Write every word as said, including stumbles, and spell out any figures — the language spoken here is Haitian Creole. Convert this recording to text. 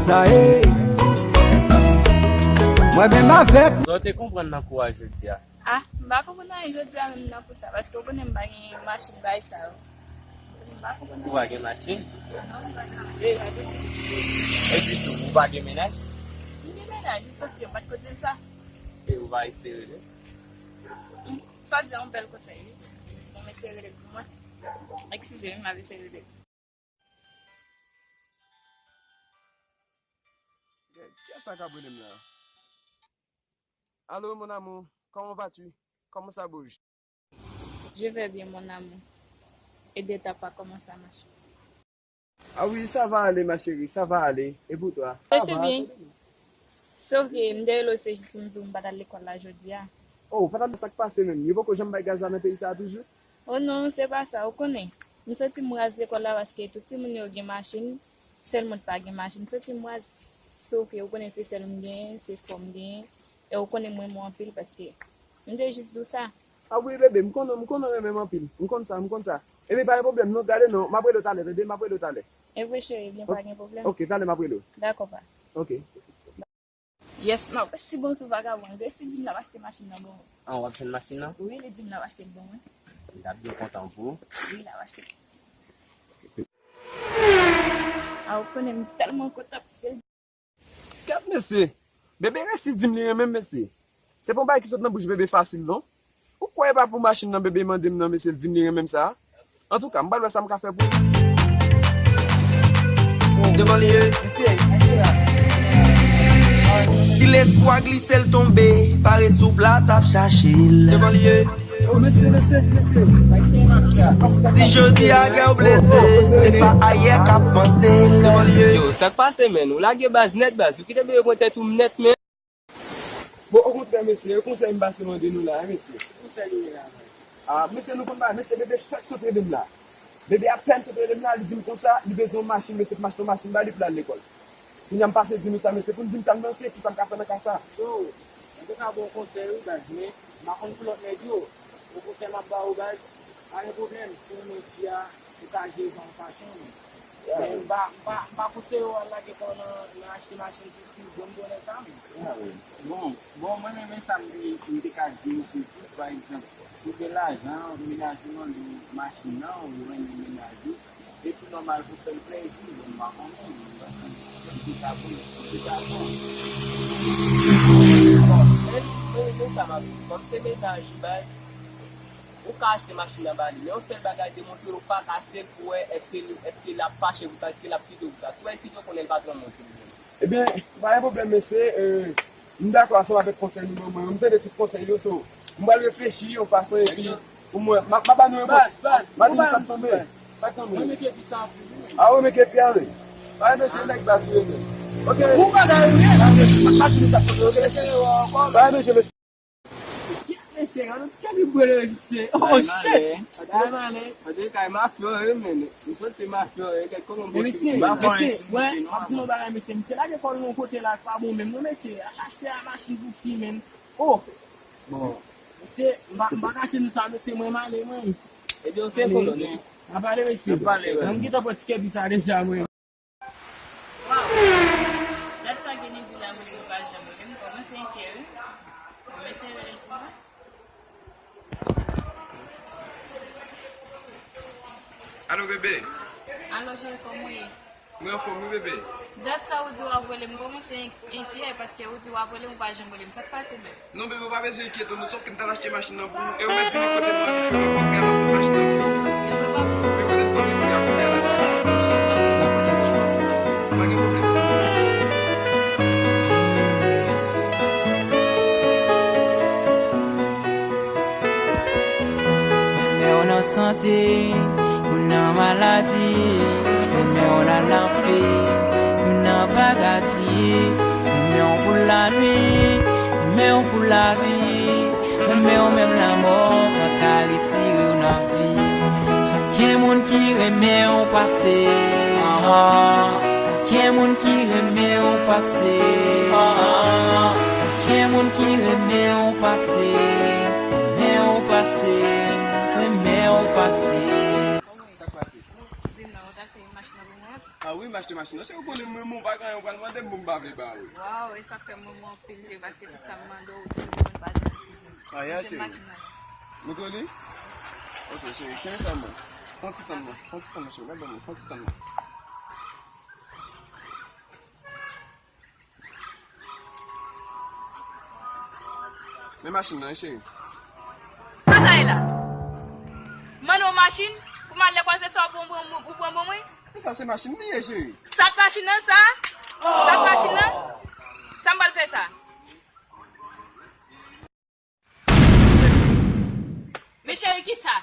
Sa ye. Mwen menm avèk. Sa w te konprann nan kou a jodi a? Ah, m pa konprann anyen jodi a menm nan kou sa, paske w konnen m pa gen machin bay sa yo. M pa konprann anyen. Ou pa gen machin? Non, m pa gen machin. E, epi tou, ou pa gen mennaj? M gen mennaj, wi, sòf ke m pa t ko di l sa. E ou pa eseye rele? Sa w di a yon bèl konsèy, wi. Jis bon, m eseye rele l pou mwen. Eskize, wi, m ap eseye rele l. Kiyès la k ap rele m la? Allô, mon amour, comment vas-tu? Comment ça bouge? Je vais bien, mon amour. Et de ta part, comment ça marche? Ah oui, ça va aller, ma chérie, ça va aller. Et pour toi? Je suis bien. Sauf que m te rele w se jis pou m di w m pa t al lekòl la jodi a. Oh, ou pa t al, sa k pase menm? Yo poko janm bay gaz la nan peyi sa a toujou? Oh non, se pa sa, ou konnen. M santi m raz lekòl la paske tout timoun yo gen machin, sèl mwen k pa gen machin. M santi m raz, sauf que ou konnen se sèl m genyen, se spò m genyen. E ou konnen m renmen w anpil paske m te jis di w sa. Ah wi, bebe, m konnen, m konnen w renmen m anpil. M konn sa, m konn sa. Ebyen, pa gen pwoblèm, non, gade non, m ap rele w talè, tande, m ap rele w talè. E vre, cheri, ebyen, pa gen pwoblèm. Ok, talè m ap rele w. Dakò, pa. Ok. Yes, m ap resi bon sou vagabon. Resi di m l ap achte machin nan ban mwen. Ah, w ap jwenn machin nan? Wi, li di m l ap achte l ban mwen. M t ap byen kontan pou ou. Wi, l ap achte l. Ah, ou konnen m tèlman kontan paske l Gad mesye! Bebe resi di m li renmen m, mesye. Se pa yon bagay ki sot nan bouch bebe fasil, non. Ou kwè e pa pou machin nan bebe mande m nan, mesye, l di m li renmen m sa? Antouka, m pral wè sa m ka fè pou li. Devan li ye. Si lespwa glise l tonbe, pa ret sou plas ap chache l. Devan li ye. Oh, mesye, mesye, mesye. Si jodi a kè w blese, se pa ayè k ap panse l. Yo, sa k pase, menn? Ou lage baz nèt, baz. Ou kite bebe pran tèt ou nèt, menn. Bon, okontrè, mesye, e konsèy m pase mande nou la, wi, mesye. Konsèy ou ye la, menn? Ah, mesye, nou konn bagay, mesye, bebe fèk sot rele m la. Bebe apèn sot rele m la, li di m konsa, li bezwen yon machin, mesye, pou m achte yon machin ba li pou l al lekòl. Kounye a m pase di nou sa, mesye, pou n di m sa n panse, kisa m ka fè nan ka sa. Yo, mwen te ka ba w konsèy, wi, baz, men m pa konn pou lòt nèg yo. Bon konsèy m ap ba ou, baz, pa gen pwoblèm, si w renmen fi a, ou ka jere sa yon fason, men. Men m pa, m pa, m pa konseye w al lage kò w nan, nan achte machin pou fi, bon, m konnen sa, men. Bon, bon, mwen menm, men sa m te, m te ka di misye tou, pa egzanp, si w gen lajan, mennaj ou mande w machin nan, ou renmen mennaj ou, e tou nòmal pou fè l plezi, bon, m pa konnen, m panse, m te ka konnen, m te ka konnen. Bon, men, men, men sa m ap di, kòm se mennaj ou, baz, ou ka achte machin nan ba li, men yon sèl bagay, demontre w pa ka achte l pou wè èske li, èske l ap fache pou sa, èske l ap kite w pou sa. Si w wè l kite w, konnen l pa t renmen w tou. Ebyen, pa gen pwoblèm, mesye, euh, m dakò ansanm avèk konsèy nou ban mwen yo. M tande tout konsèy yo, so, m pral reflechi yon fason epi pou mwen, m a, m a ba nou repons. M a di nou sa k tonbe. Sa k tonbe. Mwen mete pi sa anpil, wi. Ah, ou mete pi a, wi. Pa gen mesye, nèg baz ou ye, men. Ok. Ou pa ta rele, m a di nou sa k tonbe, ok? Pa gen mesye, mesye. Shit, mesye, gade yon ti kalib bwè lè, mesye. Oh, shit! Bay male. Antouka, e mafya yo ye, men. M santi mafya yo ye, kèk kòman. Men mesye, mesye, wè, m ap di nou bagay, mesye. Mesye lage kò l yon kote la k pa bon menm, non, mesye. Al achte a machin pou fi, men. Oh! Bon. Mesye, m pa, m pa kache nou sa, mesye, mwen m ale, mwen. Ebyen, ok, kolonn. N a pale, mesye. N a pale, mesye. Mwen m gentan pran ti kèbi sa deja, mwen. Waw! Dat sa Kenny di la, mwen, mwen pa janm rele m, kòmanse enkyè, wi. Mwen se rele l pou mwen. Alo, bebe. Alo, cheri, kòman w ye? Mwen anfòm, wi, bebe. Dat sa ou di w ap rele m, kòmanse en-, enkyè, paske ou di w ap rele m, ou pa janm rele m. Sa k pase menm? Non, bebe, ou pa bezwen enkyete w, non, sòf ke m t al achte machin nan pou ou, e ou mèt vini kote mwen, epi ou rankontre avèk machin nan pou ou. Vin kote m kote kounye a, kounye a la. Pa gen pwoblèm. Renmen w nan sante, ou nan maladi, renmen w nan lanfè, ou nan paradi. Renmen w pou lannuit, renmen w pou lavi. Renmen w menm lanmò pa ka retire w nan vi. Pa gen moun ki renmen w pase. Pa gen moun ki renmen w pase. Pa gen moun ki renmen w pase. Renmen w pase. Renmen w pase. Sa k pase? Di m non, ou t achte machin nan pou mwen? Ah wi, m achte machin nan. Se ou konnen mwen, mwen pa gen anyen ou pral mande m pou m pa vle ba ou. Waw, e sa fè mwen mwen anpil cheri paske tout sa m mande w, ou toujou konn pa jwenn kouzen. Ah, ya, cheri. Machin nan. Nou konnen? Ok, cheri, kenbe sa mwen. Fon ti tann mwen, fon ti tann mwen, cheri. Gade mwen, fon ti tann mwen. Men machin nan, cheri. Sa sa ye la? Mande yon machin pou m al lè kwaze sa ou pran bon mwen, ou pran bon mwen? Sa se machin li ye, cheri. Sa k machin nan sa? Sa k machin nan? Sa m pral fè sa? Men cheri, ki sa?